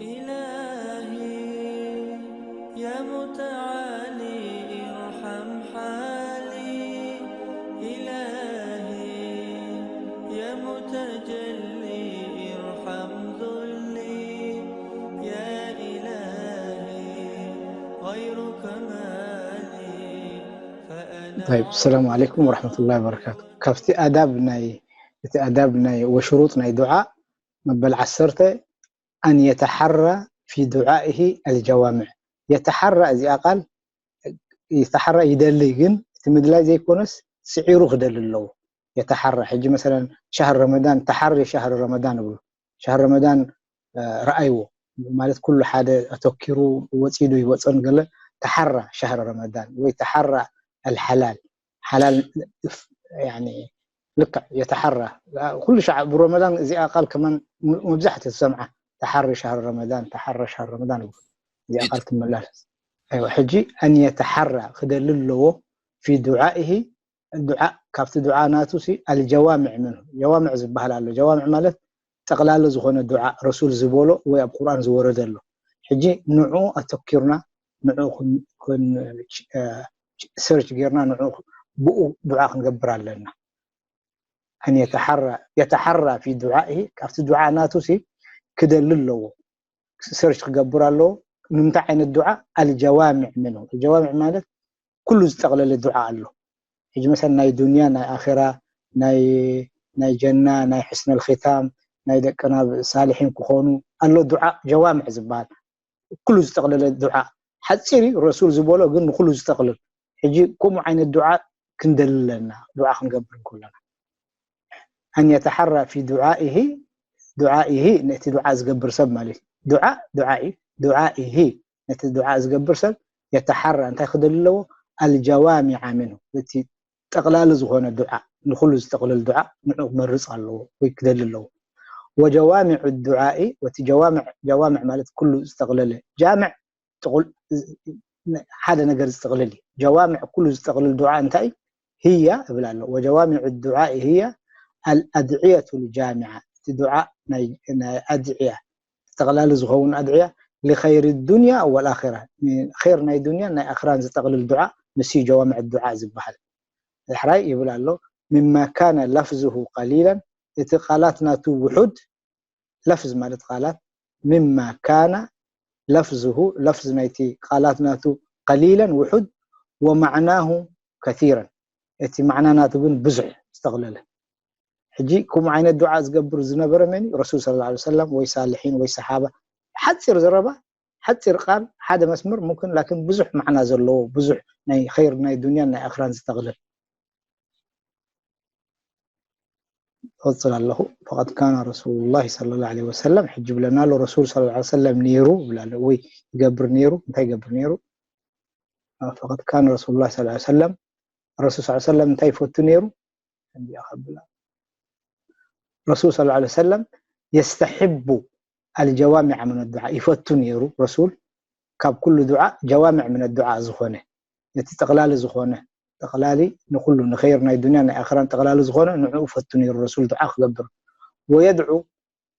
إلهي يا متعالي ارحم حالي، إلهي يا متجلي ارحم ذلي، يا إلهي غيرك ما لي، فأنا طيب، السلام عليكم ورحمة الله وبركاته. ካብቲ ኣዳብ ናይ እቲ ኣዳብ ናይ ወሽሩጥ ናይ ዱዓ መበል ዓሰርተ أن يتحرى في دعائه الجوامع. የተሓራ እዚኣ ቃል የተሓራ ይደሊ፣ ግን እቲ ምድላይ ዘይኮነስ ስዒሩ ክደሊ ኣለዎ። የተሓራ ሕጂ መሰለን ሻህር ረመዳን ተሓሪ ሻህር ረመዳን እብሉ። ሻህር ረመዳን ረኣይዎ ማለት ኩሉ ሓደ ኣተኪሩ ወፂዱ ይወፀን ገለ ተሓራ ሻህር ረመዳን ወይ ተሓራ ኣልሓላል ሓላል ልክዕ የተሓራ ኩሉ ሻዕ ብረመዳን እዚኣ ቃል ከማን መብዛሕትኡ ትሰምዓ ተሓሪ ሻህር ረመዳን ተሓራ ሻህር ረመዳን እዚኣ ቃል ትመላለስ። ሕጂ ኣን የተሓራ ክደሊ ኣለዎ ፊ ዱዓኢሂ ዱዓ ካብቲ ዱዓ ናቱ ሲ ኣልጀዋምዕ ምንሁ ጀዋምዕ ዝበሃል ኣሎ። ጀዋምዕ ማለት ጠቕላሊ ዝኾነ ዱዓ ረሱል ዝበሎ ወይ ኣብ ቁርኣን ዝወረደ ኣሎ። ሕጂ ንዑ ኣተኪርና ንዑ ሰርች ጌርና ንዑ ብኡ ዱዓ ክንገብር ኣለና። ኣን የተሓራ ፊ ዱዓኢ ካብቲ ዱዓ ናቱ ሲ ክደሊ ኣለዎ። ሰርች ክገብር ኣለዎ። ንምንታይ ዓይነት ዱዓ? ኣልጀዋምዕ ምንሁ። ኣልጀዋምዕ ማለት ኩሉ ዝጠቕለለ ዱዓ ኣሎ። ሕጂ መሰል ናይ ዱንያ ናይ ኣኼራ ናይ ጀና ናይ ሕስነል ኺታም ናይ ደቅና ሳልሒን ክኾኑ ኣሎ። ዱዓ ጀዋምዕ ዝበሃል ኩሉ ዝጠቕለለ ዱዓ ሓፂር እዩ። ረሱል ዝበሎ ግን ንኩሉ ዝጠቕልል። ሕጂ ከምኡ ዓይነት ዱዓ ክንደሊ ኣለና። ዱዓ ክንገብር እንከለና ኣን የተሓራ ፊ ዱዓኢሂ ዱዓኢሂ ነቲ ዱዓ ዝገብር ሰብ ማለት እዩ። ዱዓ ዱዓ እዩ። ዱዓኢሂ ነቲ ዱዓ ዝገብር ሰብ የተሓራ እንታይ ክደሊ ኣለዎ? ኣልጀዋሚዓ ምንሁ እቲ ጠቕላሊ ዝኾነ ዱዓ ንኩሉ ዝጠቕልል ዱዓ ንዑ ክመርፅ ኣለዎ ወይ ክደሊ ኣለዎ። ወጀዋሚዑ ዱዓኢ ወቲ ጀዋምዕ ጀዋምዕ ማለት ኩሉ ዝጠቕለለ ጃምዕ ሓደ ነገር ዝጠቕልል እዩ። ጀዋምዕ ኩሉ ዝጠቕልል ዱዓ እንታይ ህያ እብል ኣሎ። ወጀዋሚዑ ዱዓ ህያ ኣልኣድዕየቱ ልጃሚዓ እቲ ዱዓ ናይ ኣድዕያ ጠቕላሊ ዝኸውን ኣድዕያ ልኸይር ዱንያ ወልኣራ ር ናይ ዱንያን ናይ ኣኽራን ዝጠቕልል ዱዓ ንሱ ጀዋምዕ ዱዓ ዝበሃል። ሕራይ ይብል ኣሎ ምማ ካነ ለፍዝሁ ቀሊለን እቲ ቃላት ናቱ ውሑድ ለፍዝ ማለት ቃላት ምማ ካነ ለፍዝሁ ለፍዝ ናይቲ ቃላት ናቱ ቀሊለን ውሑድ ወማዕናሁ ከቲረን እቲ ማዕና ናቱ ግን ብዙሕ ዝጠቕለለ። ሕጂ ከምኡ ዓይነት ዱዓ ዝገብር ዝነበረ መን እዩ? ረሱል ስለ ላ ሰለም ወይ ሳልሒን ወይ ሰሓባ። ሓፂር ዘረባ ሓፂር ቃል ሓደ መስመር ሙምክን ላኪን ብዙሕ ማዕና ዘለዎ ብዙሕ ናይ ኸይር ናይ ዱንያን ናይ ኣኽራን ዝጠቕልል። እቕፅል ኣለኹ። ፈቐድ ካነ ረሱሉላሂ ሰለላሁ ዐለይሂ ወሰለም ሕጂ ብለና ኣሎ ረሱል ሰለላሁ ዐለይሂ ወሰለም ነይሩ ይብል ኣሎ። ወይ ይገብር ነይሩ። እንታይ ይገብር ነይሩ? ፈቐድ ካነ ረሱሉላሂ ሰለላሁ ዐለይሂ ወሰለም ረሱል ሰለላሁ ዐለይሂ ወሰለም እንታይ ይፈቱ ነይሩ? እንዲያ ከብላ ረሱል ሰለላሁ ዐለይሂ ወሰለም የስተሕቡ ኣልጀዋሚዐ ምን ዱዓ ይፈቱ ነይሩ ረሱል ካብ ኩሉ ዱዓ ጀዋሚዕ ምን ዱዓ ዝኾነ ነቲ ጠቕላሊ ዝኾነ ጠቕላሊ ንኹሉ ንኸይር ናይ ዱንያ ናይ ኣኽራን ጠቕላሊ ዝኾነ ንዕኡ ፈቱ ነይሩ ረሱል ዱዓ ክገብር ወየድዑ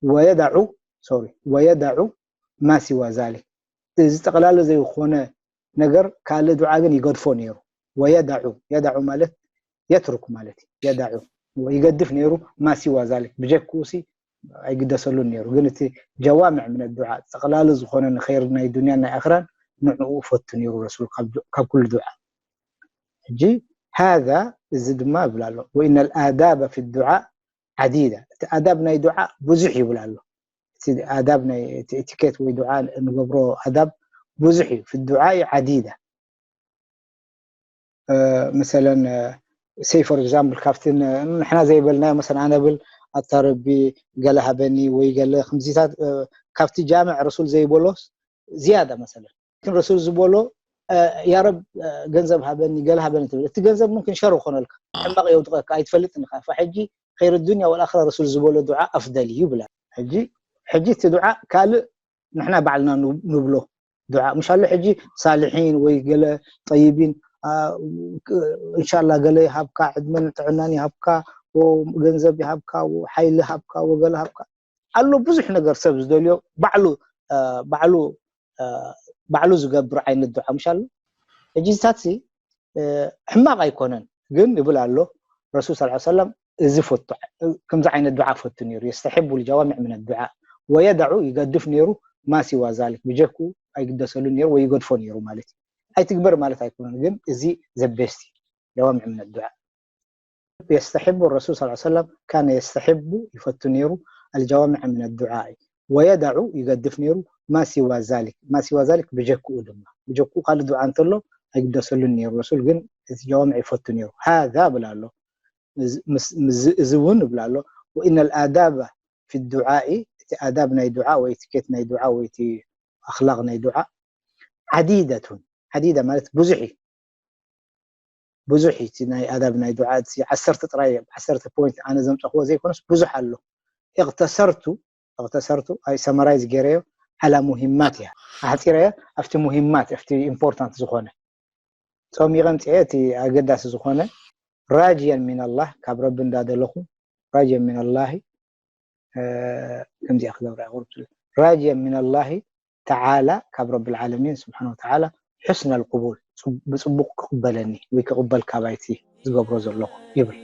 ወየዳዑ ሶሪ ወየዳዑ ማ ሲዋ ዛሊክ እዚ ጠቕላሊ ዘይኮነ ነገር ካልእ ዱዓ ግን ይገድፎ ነይሩ። ወየዳዑ የዳዑ ማለት የትሩክ ማለት እዩ። የዳዑ ይገድፍ ነይሩ ማ ሲዋ ዛሊክ ብጀክኡ ሲ ኣይግደሰሉን ነይሩ። ግን እቲ ጀዋምዕ ምን ዱዓ ጠቕላሊ ዝኾነ ንኸይር ናይ ዱንያን ናይ ኣኽራን ንዕኡ ፈቱ ነይሩ ረሱል ካብ ኩሉ ዱዓ። ሕጂ ሃዛ እዚ ድማ ይብል ኣሎ ወኢነ ልኣዳበ ፊ ዱዓ ዓዲዳ እቲ ኣዳብ ናይ ዱዓ ብዙሕ ይብል ኣሎ። እቲ ኣዳብ ናይ እቲ ኤቲኬት ወይ ዱዓ እንገብሮ ኣዳብ ብዙሕ እዩ። ፊ ዱዓ ዓዲዳ መሰለን ሰይ ፎር ኤግዛምፕል ካብቲ ንሕና ዘይበልናዮ መሰለን ኣነ ብል ኣታ ረቢ ገለ ሃበኒ ወይ ገለ ከምዚታት ካብቲ ጃምዕ ረሱል ዘይበሎስ ዝያዳ መሰለን ግን ረሱል ዝበሎ ያረብ ገንዘብ ሃበኒ ገለ ሃበኒ ትብል እቲ ገንዘብ ምምክን ሸር ክኾነልካ ሕማቕ የውድቐካ ኣይትፈልጥን ኢኻ። ሕጂ ኸይር ዱንያ ወልኣኽራ ረሱል ዝበሎ ዱዓ ኣፍደል እዩ ብላ። ሕጂ ሕጂ እቲ ዱዓ ካልእ ንሕና ባዕልና ንብሎ ዱዓ ምሽ ኣሎ ሕጂ ሳልሒን ወይ ገለ ጠይቢን እንሻላ ገለ ይሃብካ ዕድመን ጥዕናን ይሃብካ ገንዘብ ይሃብካ ሓይሊ ሃብካ ወገለ ሃብካ ኣሎ ብዙሕ ነገር ሰብ ዝደልዮ ባዕሉ ባዕሉ ባዕሉ ዝገብር ዓይነት ዱዓ ምሽ ኣሎ። ሕጂ እዚታት ሕማቕ ኣይኮነን፣ ግን ይብል ኣሎ ረሱል ስ ሰለም እዚ ፈቱ፣ ከምዚ ዓይነት ዱዓ ፈቱ ነይሩ። የስተሕቡ ልጀዋሚዕ ምን ዱዓ ወየዳዑ፣ ይገድፍ ነይሩ። ማሲዋ ዛሊክ፣ ብጀክኡ ኣይግደሰሉ ነይሩ ወይ ይገድፎ ነይሩ ማለት እዩ። ኣይትግበር ማለት ኣይኮነን፣ ግን እዚ ዘቤስቲ ጀዋሚዕ ምን ዱዓ የስተሕቡ ረሱል ስ ሰለም ካነ የስተሕቡ፣ ይፈቱ ነይሩ። ኣልጀዋሚዕ ምን ዱዓ ወየዳዑ፣ ይገድፍ ነይሩ። ማሲዋ ዛሊክ፣ ማሲዋ ዛሊክ ብጀክኡ ድማ፣ ብጀክኡ ካልእ ዱዓ እንተሎ ኣይግደሰሉን ነይሩ። ረሱል ግን እቲ ጀዋሚዕ ይፈቱ ነይሩ። ሃዛ ብል ኣሎ። እዚ እውን ይብል ኣሎ። ወኢነ ልኣዳበ ፊ ዱዓኢ፣ እቲ ኣዳብ ናይ ዱዓ ወይ ቲኬት ናይ ዱዓ ወይ እቲ ኣኽላቕ ናይ ዱዓ ዓዲደቱን፣ ዓዲዳ ማለት ብዙሕ እዩ። ብዙሕ እዩ እቲ ናይ ኣዳብ ናይ ዱዓ። እቲ ዓሰርተ ጥራይ፣ ዓሰርተ ፖይንት ኣነ ዘምፀኽዎ ዘይኮነስ ብዙሕ ኣሎ። እቕተሰርቱ እቕተሰርቱ ኣይ ሰመራይዝ ገይረዮ። ዓላ ሙሂማት እያ ኣሕፂረዮ። ኣብቲ ሙሂማት ኣብቲ ኢምፖርታንት ዝኾነ ፆሚቐ ምፅኤ እቲ ኣገዳሲ ዝኾነ ራጅያን ሚን ኣላህ፣ ካብ ረቢ እንዳደለኹ ራጅያን ሚን ኣላሂ ከምዚኣ ክገብራ ይቁርብ ራጅያን ሚን ኣላሂ ተዓላ፣ ካብ ረቢ ልዓለሚን ስብሓን ወተዓላ ሑስነ ልቅቡል፣ ብፅቡቅ ክቅበለኒ ወይ ክቅበል ካባይቲ ዝገብሮ ዘለኹ ይብል።